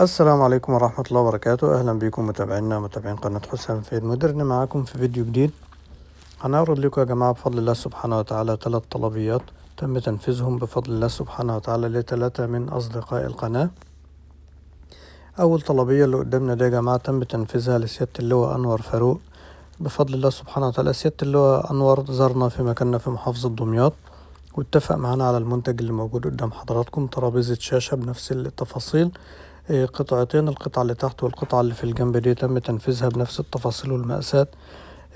السلام عليكم ورحمة الله وبركاته. أهلا بكم متابعينا متابعين قناة حسام فايد مودرن، معاكم في فيديو جديد. هنعرض لكم يا جماعة بفضل الله سبحانه وتعالى 3 طلبيات تم تنفيذهم بفضل الله سبحانه وتعالى ل3 من أصدقاء القناة. أول طلبية اللي قدامنا دي يا جماعة تم تنفيذها لسيادة اللواء أنور فاروق بفضل الله سبحانه وتعالى. سيادة اللواء أنور زارنا في مكاننا في محافظة دمياط واتفق معانا على المنتج اللي موجود قدام حضراتكم، ترابيزة شاشة بنفس التفاصيل، قطعتين، القطعة اللي تحت والقطعة اللي في الجنب دي تم تنفيذها بنفس التفاصيل والمقاسات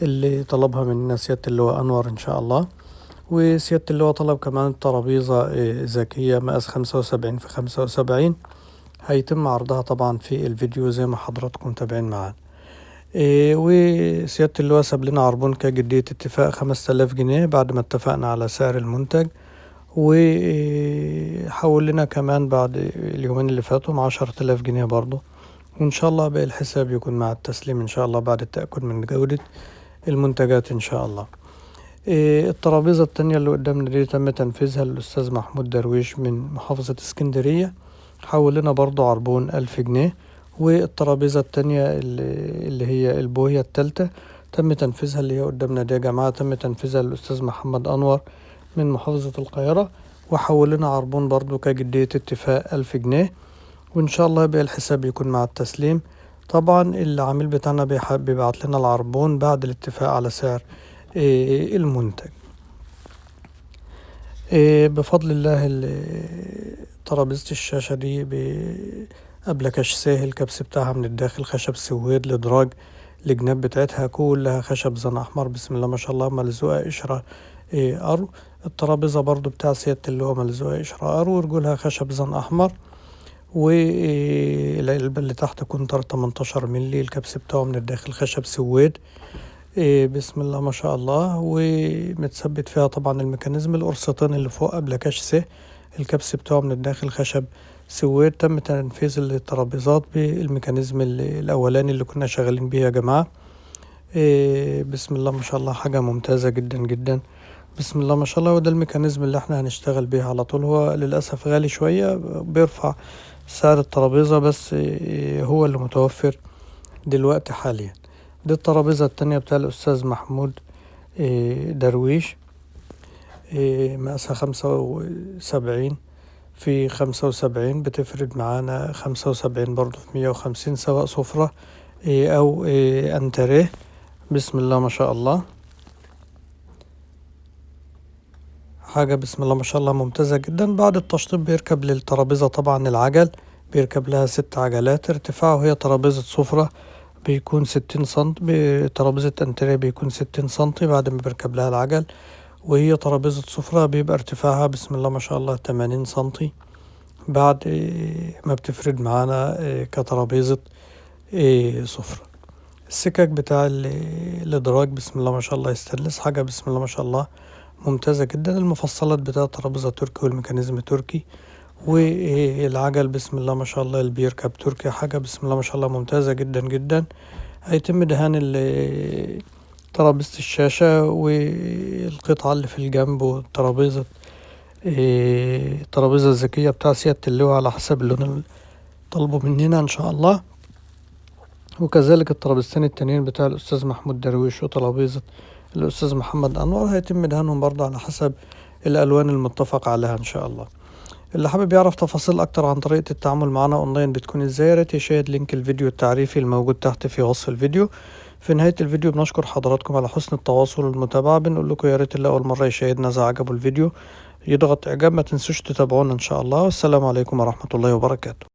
اللي طلبها مننا سيادة اللواء أنور إن شاء الله. وسيادة اللواء طلب كمان ترابيزة ذكية مقاس 75 في 75، هيتم عرضها طبعا في الفيديو زي ما حضراتكم متابعين معانا. وسيادة اللواء ساب لنا عربون كجدية اتفاق 5000 جنيه بعد ما اتفقنا على سعر المنتج، وحول لنا كمان بعد اليومين اللي فاتوا 10000 جنيه برضو، وإن شاء الله باقي الحساب يكون مع التسليم إن شاء الله بعد التأكد من جودة المنتجات إن شاء الله. الترابيزة التانية اللي قدامنا دي تم تنفيذها للأستاذ محمود درويش من محافظة اسكندرية، حول لنا برضو عربون 1000 جنيه. والترابيزة التانية اللي هي البوية التالتة تم تنفيذها اللي هي قدامنا دي يا جماعة، تم تنفيذها للأستاذ محمد أنور من محافظة القاهرة، وحول لنا عربون برضو كجدية اتفاق 1000 جنيه، وإن شاء الله باقي الحساب يكون مع التسليم. طبعا العميل بتاعنا بيبعت لنا العربون بعد الاتفاق على سعر المنتج. بفضل الله ترابيزة الشاشة دي بأبلكاش ساهل، الكبس بتاعها من الداخل خشب سويد، الإدراج الجناب بتاعتها كلها خشب زن أحمر بسم الله ما شاء الله، ملزوقة قشرة أرو. الترابيزة برضو بتاع سيادة اللواء ملزوقة قشرة أرو ورجولها خشب زن أحمر، والعلبة اللي تحت كونتر 18 ملي، الكبس بتاعه من الداخل خشب سويد بسم الله ما شاء الله، ومتثبت فيها طبعا ال mechanism. القرصتين اللي فوق أبلكاش س، الكبس بتاعه من الداخل خشب سويد. تم تنفيذ الترابيزات بال mechanism الأولاني اللي كنا شغالين بيه يا جماعة. بسم الله ما شاء الله، حاجة ممتازة جدا جدا بسم الله ما شاء الله. وده ال mechanism اللي احنا هنشتغل بيه على طول. هو للأسف غالي شوية، بيرفع سعر الترابيزة، بس هو اللي متوفر دلوقتي حاليا. دي الترابيزة التانية بتاع الأستاذ محمود درويش، مقاسها 75 في 75، بتفرد معانا 75 برضو في 150، سواء سفرة أو أنتريه بسم الله ما شاء الله. حاجة بسم الله ما شاء الله ممتازة جدا. بعد التشطيب بيركب للترابيزة طبعا العجل، بيركب لها 6 عجلات. ارتفاعه هي ترابيزة سفرة بيكون 60 سنتي، بترابيزة انتريه بيكون 60 سنتي بعد ما بيركب لها العجل، وهي ترابيزة سفرة بيبقى ارتفاعها بسم الله ما شاء الله 80 سنتي بعد ما بتفرد معانا كترابيزة سفرة. السكك بتاع الادراج بسم الله ما شاء الله يستانلس، حاجة بسم الله ما شاء الله ممتازة جدا. المفصلات بتاع الترابيزة تركي وال mechanism تركي، والعجل بسم الله ما شاء الله اللي بيركب تركي، حاجة بسم الله ما شاء الله ممتازة جدا جدا. هيتم دهان ترابيزة الشاشة والقطعة اللي في الجنب والترابيزة الترابيزة الذكية بتاع سيادة اللواء على حسب اللون اللي طلبه مننا إن شاء الله. وكذلك الترابيزتين التانيين بتاع الأستاذ محمود درويش وترابيزة الأستاذ محمد أنور هيتم دهانهم برضه على حسب الألوان المتفق عليها إن شاء الله. اللي حابب يعرف تفاصيل أكتر عن طريقة التعامل معنا أونلاين بتكون إزاي، يا ريت يشاهد link الفيديو التعريفي الموجود تحت في وصف الفيديو. في نهاية الفيديو بنشكر حضراتكم على حسن التواصل والمتابعة، بنقول لكم يا ريت اللي أول مرة يشاهدنا إذا عجبه الفيديو يضغط إعجاب، ما تنسوش تتابعونا إن شاء الله. والسلام عليكم ورحمة الله وبركاته.